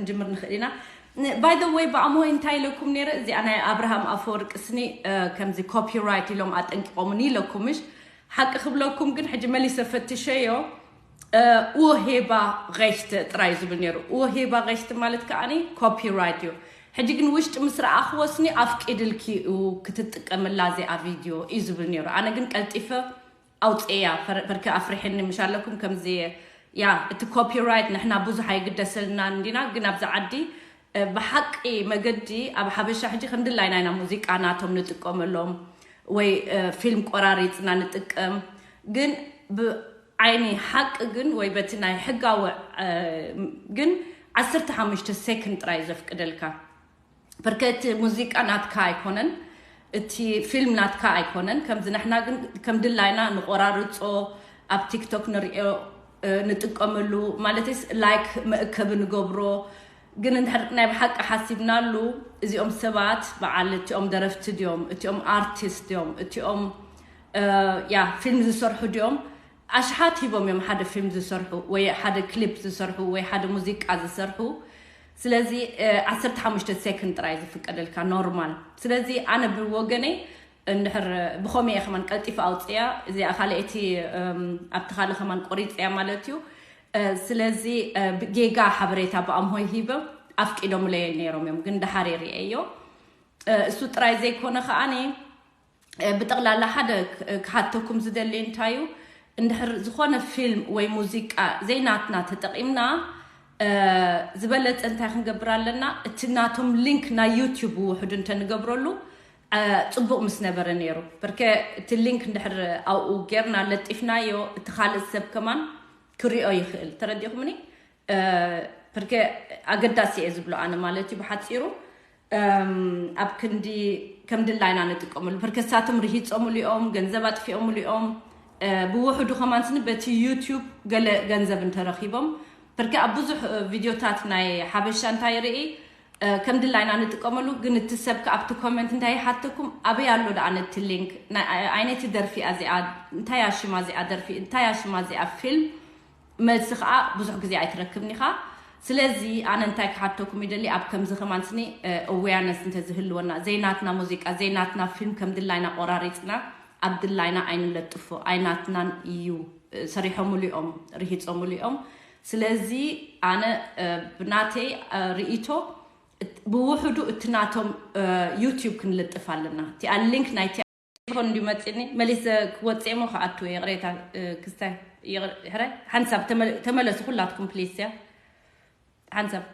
ክንጅምር ንኽእል ኢና። By the way ብኣሞ እንታይ ኢለኩም ነይረ? እዚኣ ናይ ኣብርሃም ኣፈወርቂ ስኒ ከምዚ ኮፒራይት ኢሎም ኣጠንቂቖምኒ ኢለኩምሽ? ሓቂ ክብለኩም ግን ሕጂ መሊሰ ፈትሸዮ። ኡሄባ ሬሽት ጥራይ ዝብል ነይሩ። ኡሄባ ሬሽት ማለት ከዓኒ ኮፒራይት እዩ። ሕጂ ግን ውሽጢ ምስ ረኣኽዎ ስኒ ኣፍቂድልኪ እዩ ክትጥቀምላ እዚኣ ቪድዮ እዩ ዝብል ነይሩ። ኣነ ግን ቀልጢፈ ኣውፅእያ። በርከ ኣፍሪሕኒ ምሽ ኣለኩም ከምዚ። ያ እቲ ኮፒራይት ንሕና ብዙሕ ኣይግደሰልና እንዲና፣ ግን ኣብዚ ዓዲ ብሓቂ መገዲ ኣብ ሓበሻ ሕጂ ክንድላይ ናይና ሙዚቃ ናቶም ንጥቀመሎም ወይ ፊልም ቆራሪፅና ንጥቀም። ግን ብዓይኒ ሓቂ ግን ወይ በቲ ናይ ሕጋዊ ግን ዓሰርተ ሓሙሽተ ሴክንድ ጥራይ ዘፍቅደልካ። በርከ እቲ ሙዚቃ ናትካ ኣይኮነን፣ እቲ ፊልም ናትካ ኣይኮነን። ከምዚ ንሕና ግን ከም ድላይና ንቆራርፆ፣ ኣብ ቲክቶክ ንሪኦ፣ ንጥቀመሉ፣ ማለትስ ላይክ መእከቢ ንገብሮ። ግን እንድሕር ናይ ብሓቂ ሓሲብናሉ፣ እዚኦም ሰባት በዓል እቲኦም ደረፍቲ ድዮም፣ እቲኦም ኣርቲስት ድዮም፣ እቲኦም ያ ፊልም ዝሰርሑ ድዮም፣ ኣሽሓት ሂቦም እዮም ሓደ ፊልም ዝሰርሑ ወይ ሓደ ክሊፕ ዝሰርሑ ወይ ሓደ ሙዚቃ ዝሰርሑ። ስለዚ ዓሰርተ ሓሙሽተ ሴክንድ ጥራይ ዝፍቀደልካ ኖርማል። ስለዚ ኣነ ብወገነይ እንድሕር ብኸምኡ እየ ከማን ቀልጢፈ ኣውፅያ፣ እዚኣ ካልኣይቲ ኣብቲ ካልእ ከማን ቆሪፅያ ማለት እዩ። ስለዚ ጌጋ ሓበሬታ ብኣምሆይ ሂበ ኣፍቂዶምለየ ነይሮም እዮም፣ ግን ደሓር የርእየዮ። እሱ ጥራይ ዘይኮነ ከዓኒ ብጠቕላላ ሓደ ክሓተኩም ዝደሊ እንታይ እዩ፣ እንድሕር ዝኾነ ፊልም ወይ ሙዚቃ ዘይናትና ተጠቒምና ዝበለፀ እንታይ ክንገብር ኣለና? እቲ ናቶም ሊንክ ናይ ዩቲዩብ ውሕዱ እንተንገብረሉ ፅቡቕ ምስ ነበረ ነይሩ። በርከ እቲ ሊንክ እንድሕር ኣብኡ ጌርና ለጢፍናዮ እቲ ካልእ ሰብ ከማን ክሪኦ ይኽእል። ተረዲእኩምኒ? በርከ ኣገዳሲ እየ ዝብሎ ኣነ ማለት እዩ ብሓፂሩ። ኣብ ክንዲ ከም ድላይና ንጥቀመሉ። በርከ ሳቶም ርሂፆምሉ እዮም፣ ገንዘብ ኣጥፊኦምሉ እዮም። ብውሕዱ ከማን ስኒ በቲ ዩቲዩብ ገለ ገንዘብ እንተረኺቦም። በርከ ኣብ ብዙሕ ቪድዮታት ናይ ሓበሻ እንታይ ርኢ ከም ድላይና ንጥቀመሉ፣ ግን እቲ ሰብ ከ ኣብቲ ኮመንት እንታይ ይሓተኩም? ኣበይ ኣሎ ደኣ ነቲ ሊንክ? ኣይነቲ ደርፊ እዚኣ እንታይ ሽማ እዚኣ ደርፊ እንታይ ሽማ እዚኣ ፊልም? መልሲ ከዓ ብዙሕ ግዜ ኣይትረክብን ኢኻ። ስለዚ ኣነ እንታይ ክሓተኩም ይደሊ፣ ኣብ ከምዚ ከማን ስኒ ኣዌርነስ እንተዝህልወና፣ ዘይናትና ሙዚቃ ዘይናትና ፊልም ከም ድላይና ቆራሪፅና ኣብ ድላይና ኣይንለጥፎ። ኣይናትናን እዩ፣ ሰሪሖምሉ እዮም፣ ርሂፆምሉ እዮም። ስለዚ ኣነ ብናተይ ርእይቶ ብውሕዱ እቲ ናቶም ዩቲዩብ ክንልጥፍ ኣለና። እቲኣ ሊንክ ናይ ቴሌፎን እንዲ መፂኒ መሊሰ ክወፅእ እሞ ክኣትዎ። ይቕሬታ ክስታይ፣ ሕረ ሓንሳብ ተመለሱ ኩላትኩም ፕሊስ። ያ ሓንሳብ